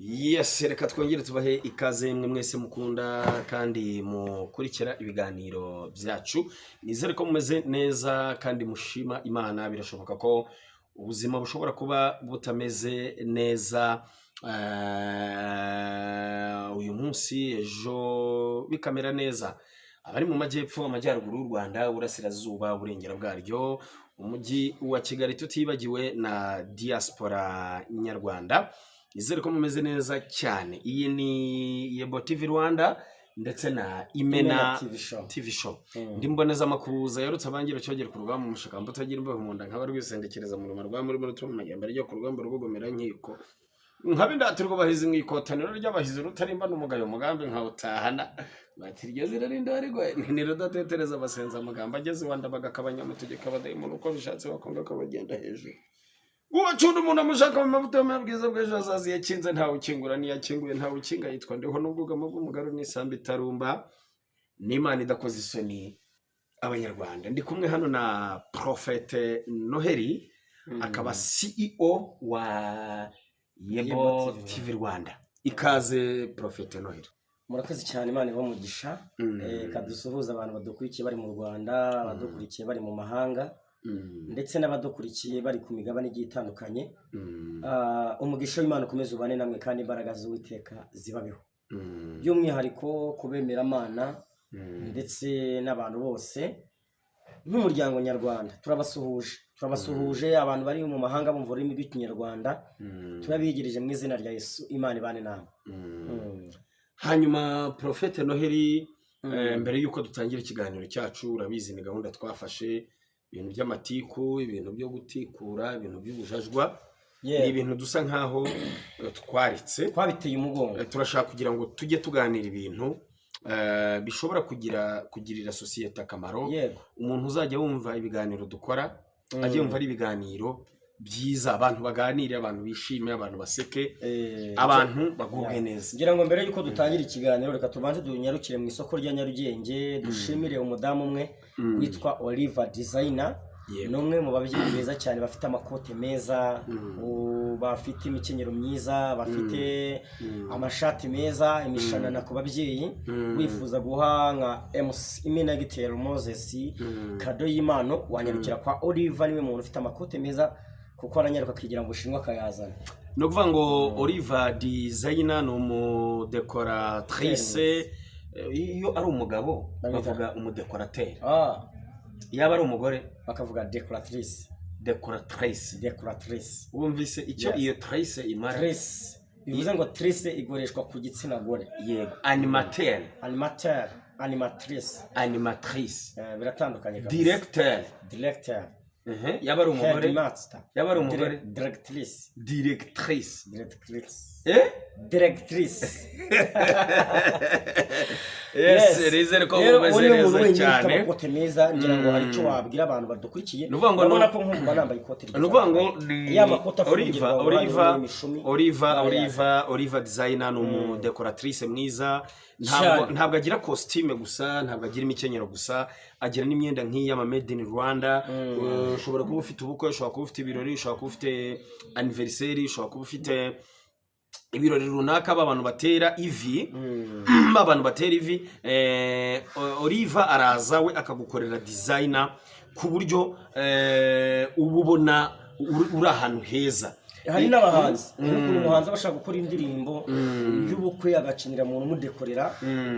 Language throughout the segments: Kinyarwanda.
Yes, reka twongere tubahe ikaze mwe mwese mukunda kandi mukurikira ibiganiro byacu. Nizere ko mumeze neza kandi mushima Imana. Birashoboka ko ubuzima bushobora kuba butameze neza uyu munsi, ejo bikamera neza. Abari mu majyepfo, amajyaruguru y'u Rwanda, uburasirazuba, uburengera bwaryo, umujyi wa Kigali, tutibagiwe na diaspora nyarwanda, nizere ko mumeze neza cyane. Iyi ni Yebo TV Rwanda ndetse na Imena Imena TV Show. TV Show. Ndi mbonezamakuza yarutse abangira cyogera ku rugamba, umushakamba utagira imbeho mu nda, nkaba rwisendekereza mu ruma rwa muri muri mu majyambere ryo ku rugamba rugogomera nkiko, nkaba indatirwa bahizi mu ikotaniro ry'abahizi, rutarimba n'umugayo, umugambi nkawutahana bati iryo zina rindorigwe ni rudatetereza abasenza, amagambo ageze iwanda bagakabanya mutegeka abadayimoni uko bishatse bakonga akabagenda hejuru. Uwacunda umuntu amushaka mu mavuta y'amabwiza bw'ejo hazaza, iyo akinze ntawe ukingura, n'iyo akinguye ntawe ukinga, yitwa Ndiho n'ubwugamo bw'umugaru n'isambu itarumba n'Imana idakoze isoni abanyarwanda. Ndi kumwe hano na Prophète Noheli, akaba CEO wa Yebo Yebo TV. TV Rwanda. Ikaze, Prophète Noheli. Murakoze cyane, Imana ibahe umugisha. Kadusuhuza abantu badukurikiye bari mu Rwanda, abadukurikiye bari mu mahanga, ndetse n'abadukurikiye bari ku migabane igiye itandukanye. Ah, umugisha w'Imana ukomeze ubane namwe kandi imbaraga z'Uwiteka zibabeho, by'umwihariko ku bemeramana ndetse n'abantu bose nk'umuryango nyarwanda. Turabasuhuje, turabasuhuje. Abantu bari mu mahanga bumva ururimi rw'Ikinyarwanda, turabiyegereje mu izina rya Yesu. Imana ibane namwe. Hanyuma Prophète Noheli, mbere y'uko dutangira ikiganiro cyacu, urabizi ni gahunda twafashe, ibintu by'amatiku, ibintu byo gutikura, ibintu by'ubujajwa, ni ibintu dusa nkaho twaritse. Twabiteye umugongo. Turashaka kugira ngo tujye tuganira ibintu bishobora kugirira sosiyete akamaro. Umuntu uzajya wumva ibiganiro dukora ajye yumva ari ibiganiro byiza, abantu baganire, abantu bishime, abantu baseke, abantu bagubwe neza. Ngira ngo mbere y'uko dutangira ikiganiro, reka tubanze dunyarukire mu isoko rya Nyarugenge, dushimire umudamu umwe witwa Oliver Designer. Ni umwe mu babyeyi beza cyane, bafite amakote meza, bafite imikenyero myiza, bafite amashati meza, imishanana ku babyeyi. Wifuza guha nka MC Imenagitero Moses kado y'impano, wanyarukira kwa Oliver. Niwe muntu ufite amakote meza, kuko aranyaruka akigira mu Bushinwa akayazana. Ni ukuvuga ngo Oliver Designer ni umudekoratrice. Iyo ari umugabo bavuga umudekorateri, yaba ari umugore bakavuga decoratrice. Decoratrice. Decoratrice. Wumvise icyo Yes. iyo trice imara? Trice bivuze ngo trice igoreshwa ku gitsina gore. Yego, animateur. Animateur, animatrice. Animatrice. Biratandukanye kabisa. Directeur. Directeur. Yaba ari umugore? Headmaster. Yaba ari umugore? Directrice. Directrice. Directrice. Eh. Directrice. Yes, nizere ko Rero mumeze uwo niwe muntu neza wenyine ufite cyane. amakote meza. Ngira ngo hari icyo wabwira abantu badukurikiye. Ni ukuvuga ngo Urabona ko nkumva nambaye ikote ryiza. Ni ukuvuga ngo ni Ya makoti Oliver afungirwa Oliver imishumi. Oliver Aba Oliver Designer ni umudekoratrice mwiza. Ntabwo Cyane. ntabwo agira costume gusa, ntabwo agira imikenyero gusa, agira n'imyenda nk'iyi ama made in Rwanda. Ushobora kuba ufite ubukwe, ushobora kuba ufite ibirori, ushobora kuba ufite anniversaire, ushobora kuba ufite ibirori runaka, ba bantu batera ivi, ba bantu batera ivi, Oliver araza we akagukorera designer ku buryo uba ubona uri ahantu heza. Hari n'abahanzi, hari ukuntu umuhanzi aba ashaka gukora indirimbo y'ubukwe, agakenera umuntu umudekorera.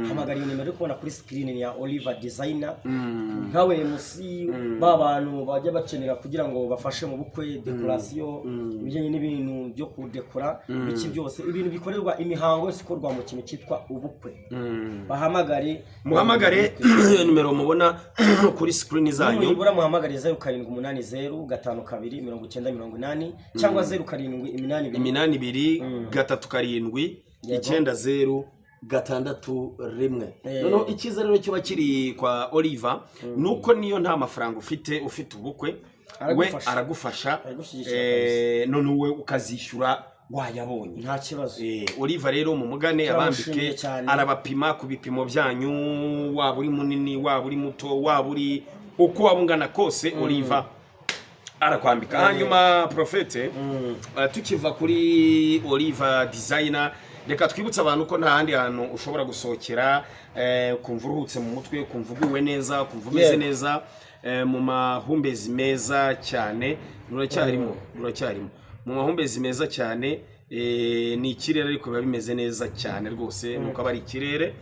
Hamagara iyo nimero uri kubona kuri screen, ni ya Oliver Designer. Nkawe MC, ba bantu bajya bakenera kugira ngo bafashe mu bukwe, decoration, ibijyanye n'ibintu byo kudekora, biki byose, ibintu bikorerwa, imihango yose ikorwa mu kintu cyitwa ubukwe, bahamagare. Muhamagare iyo nimero mubona kuri screen zanyu. Nibura muhamagare 0780529080 cyangwa 0782. 82 37 90 61. Noneho icyiza rero kiba kiri kwa Oliver ni uko niyo nta mafaranga ufite, ufite ubukwe, we Aragufasha. aragufasha. Aragushyigikira. Noneho we ukazishyura wayabonye. Nta kibazo. Oliver rero mumugane Turamushimiye abambike. cyane. Arabapima ku bipimo byanyu, waba uri munini, waba uri muto, waba uri uko waba ungana kose, Oliver Arakwambika. Hanyuma profete, tukiva kuri Oliver Designer, reka twibutse abantu ko nta handi hantu ushobora gusohokera, kumva uruhutse mu mutwe, kumva uguwe neza, kumva umeze neza, mu mahumbezi meza cyane. Ruracyarimo, ruracyarimo mu mahumbezi meza cyane. Ni ikirere, ariko biba bimeze neza cyane rwose, nuko aba ari ikirere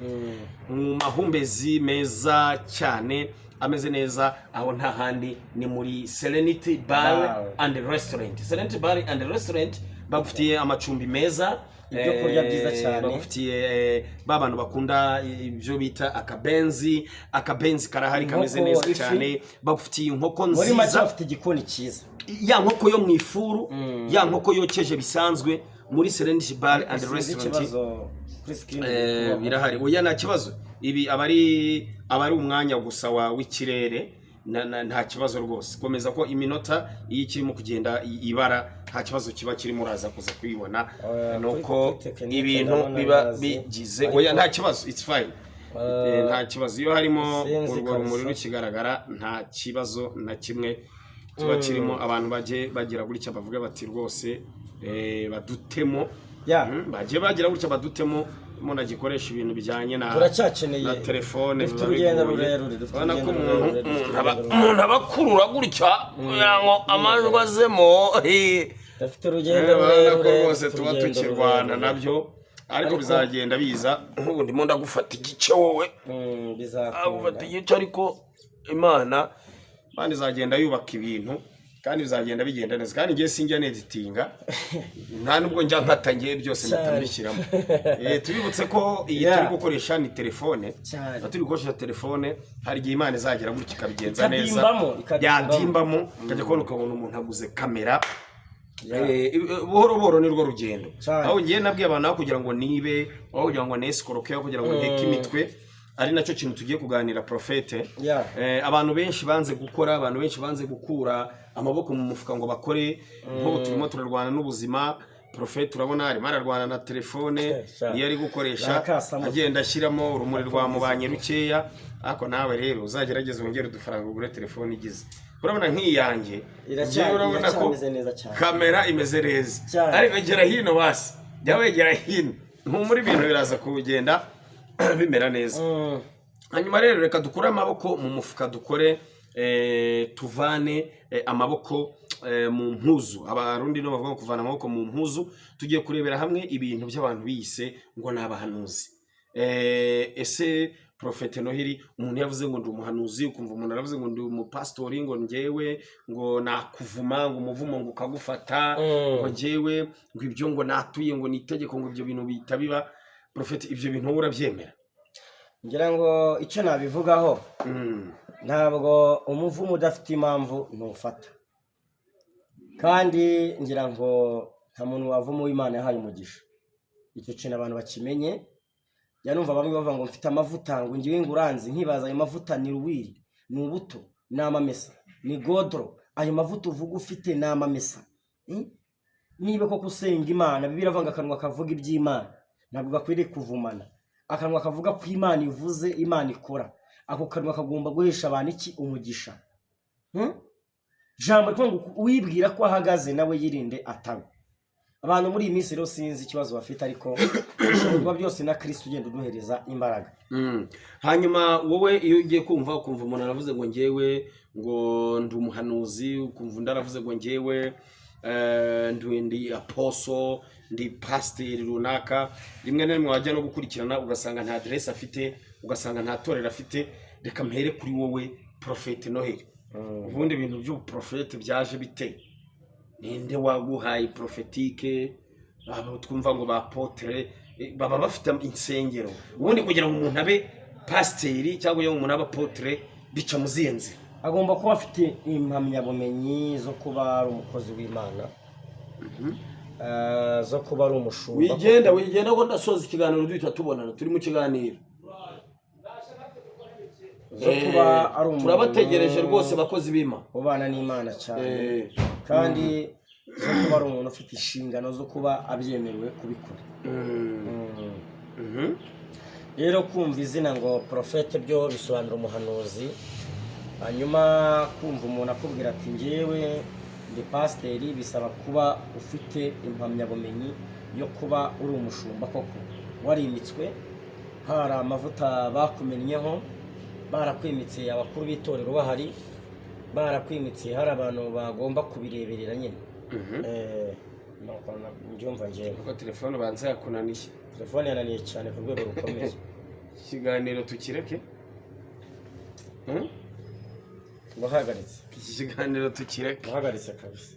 mu mahumbezi meza cyane, ameze neza. Aho nta handi, ni muri Serenity Bar Bar. and Restaurant. Serenity Bar and Restaurant bagufitiye amacumbi meza, Ibyo kurya byiza cyane. Bagufitiye ba bantu bakunda ibyo bita akabenzi, akabenzi karahari kameze Inkoko, neza ifi. cyane. Bagufitiye inkoko Muri make nziza, bafite igikoni cyiza. Ya nkoko yo mu ifuru, ya nkoko yokeje bisanzwe, muri Serenity Bar and Sinzi Restaurant. ikibazo kuri screen. Birahari. Oya, nta kibazo, ibi aba ari umwanya gusa wa w'ikirere. Nta kibazo rwose, komeza ko iminota iyo ikirimo kugenda ibara, nta kibazo kiba kirimo, uraza kuza kuyibona. Nuko kuri technique ibintu ndabona biba bihaze. bigize. Ariko- Oya, nta kibazo, it's fine. Nta kibazo, iyo harimo Sinzi urwo rumuri kabisa. rukigaragara, nta kibazo na kimwe kiba kirimo. Abantu bajye bagira gutya bavuga bati rwose badutemo. Bagiye bagira gutya badutemo, umuntu agikoresha ibintu bijyanye na Turacyakeneye. na telefone, Dufite biba urugendo bigoye. rurerure, dufite Urabona ko urugendo umuntu rurerure, dufite umuntu aba urugendo umuntu aba akurura gutya kugira ngo amajwi azemo. Dufite urugendo Urabona ko rurerure, rwose dufite tuba urugendo tukirwana rurerure. nabyo, ariko bizagenda biza. Nk'ubu ndimo ndagufata igice wowe, Bizakunda. agufata igice, ariko Imana izagenda yubaka ibintu kandi bizagenda bigenda neza. Kandi ngiye sinjya neditinga, nta nubwo njya nkata, ngiye byose mpita mbishyiramo. Tubibutse ko iyi turi gukoresha ni telefone. Cyane. Turi gukoresha telefone. Hari igihe Imana izagera gutya ikabigenza neza. Ikadimbamo, ikadimbamo. Yadimbamo, ukajya kubona ukabona umuntu aguze kamera. Buhoro buhoro ni rwo rugendo. Aho ngiye nabwiye abantu, aho kugira ngo nibe, aho kugira ngo nesikoroke, aho kugira ngo nteke imitwe, ari nacyo kintu tugiye kuganira, profete. Abantu benshi banze gukora, abantu benshi banze gukura amaboko mu mufuka ngo bakore. Nk'ubu turimo turarwana n'ubuzima. Profete urabona arimo ararwana na telefone Sha. iyo ari gukoresha, Nakasamo. agenda ashyiramo urumuri rwamubanye rukeya. Ariko nawe rero uzagerageze wongere udufaranga ugure telefone igize. Urabona nk'iyanjye, njyewe urabona ko Iracyameze neza cyane. kamera imeze neza, ariko gera hino basi, jya wegera hino ntumuri, ibintu biraza kugenda bimera neza. Hanyuma rero reka dukure amaboko mu mufuka, dukore, tuvane amaboko mu mpuzu. Abarundi no bavuga ngo kuvana amaboko mu mpuzu. Tugiye kurebera hamwe ibintu by'abantu biyise ngo ni abahanuzi. Ese Profete Noheli, umuntu yavuze ngo ndi umuhanuzi, ukumva umuntu aravuze ngo ndi umupasitori, ngo njyewe ngo nakuvuma, ngo umuvumo ngo ukagufata, ngo njyewe ngo ibyo ngo natuye ngo ni itegeko, ngo ibyo bintu bihita biba. Profete, ibyo bintu wowe urabyemera? Ngira ngo icyo nabivugaho, ntabwo umuvumo udafite impamvu ntufata, kandi ngira ngo nta muntu wavuma uwo Imana yahaye umugisha. Icyo kintu abantu bakimenye. Njya numva bamwe bavuga ngo mfite amavuta, ngo ngiwe ngo uranzi, nkibaza ayo mavuta ni ruwiri, ni ubuto, ni amamesa, ni godoro? Ayo mavuta uvuga ufite ni amamesa? Niba koko usenga Imana, Bibiliya iravuga ngo akanwa kavuga iby'Imana ntabwo gakwiriye kuvumana. Akanwa kavuga ko Imana ivuze, Imana ikora, ako kanwa kagomba guhesha abantu iki? Umugisha. Jambo rivuga ngo uwibwira ko ahagaze nawe yirinde ataba. Abantu muri iyi minsi rero sinzi ikibazo bafite, ariko dushobozwa byose na Kristo ugenda uduhereza imbaraga. Hanyuma wowe iyo ugiye kumva ukumva umuntu aravuze ngo njyewe ngo ndi umuhanuzi, ukumva undi aravuze ngo njyewe ndi apostle, ndi pasiteri runaka, rimwe na rimwe wajya no gukurikirana ugasanga nta aderesi afite, ugasanga nta torero afite. Reka mpere kuri wowe, Profete Noheli. Ubundi ibintu by'ubuprofete byaje bite? Ninde waguhaye prophétique? Abo twumva ngo ba apôtre baba bafite insengero. Ubundi kugira ngo umuntu abe pasiteri cyangwa kugira ngo umuntu abe apôtre bica mu zihe nzira? Agomba kuba afite impamyabumenyi zo kuba ari umukozi w'Imana, zo kuba ari umushumba. Wigenda, wigenda ko ndasoza ikiganiro, duhita tubonana, turi mu kiganiro. Zo kuba ari umuntu Turabategereje rwose, bakozi b'Imana. ubana n'Imana cyane, kandi zo kuba ari umuntu ufite inshingano zo kuba abyemerewe kubikora. Rero kumva izina ngo porofete byo bisobanura umuhanuzi. Hanyuma kumva umuntu akubwira ati ngewe Ndi pasiteri, bisaba kuba ufite impamyabumenyi yo kuba uri umushumba koko, warimitswe, hari amavuta bakumennyeho, barakwimitse abakuru b'itorero bahari, barakwimitse hari abantu bagomba kubireberera nyine. Nuko mbyumva njyewe. Kuko telefone ubanza yakunaniye. Telefone yananiye cyane ku rwego rukomeye. Ikiganiro tukireke? Wahagaritse. Iki kiganiro tukireke. Wahagaritse kabisa.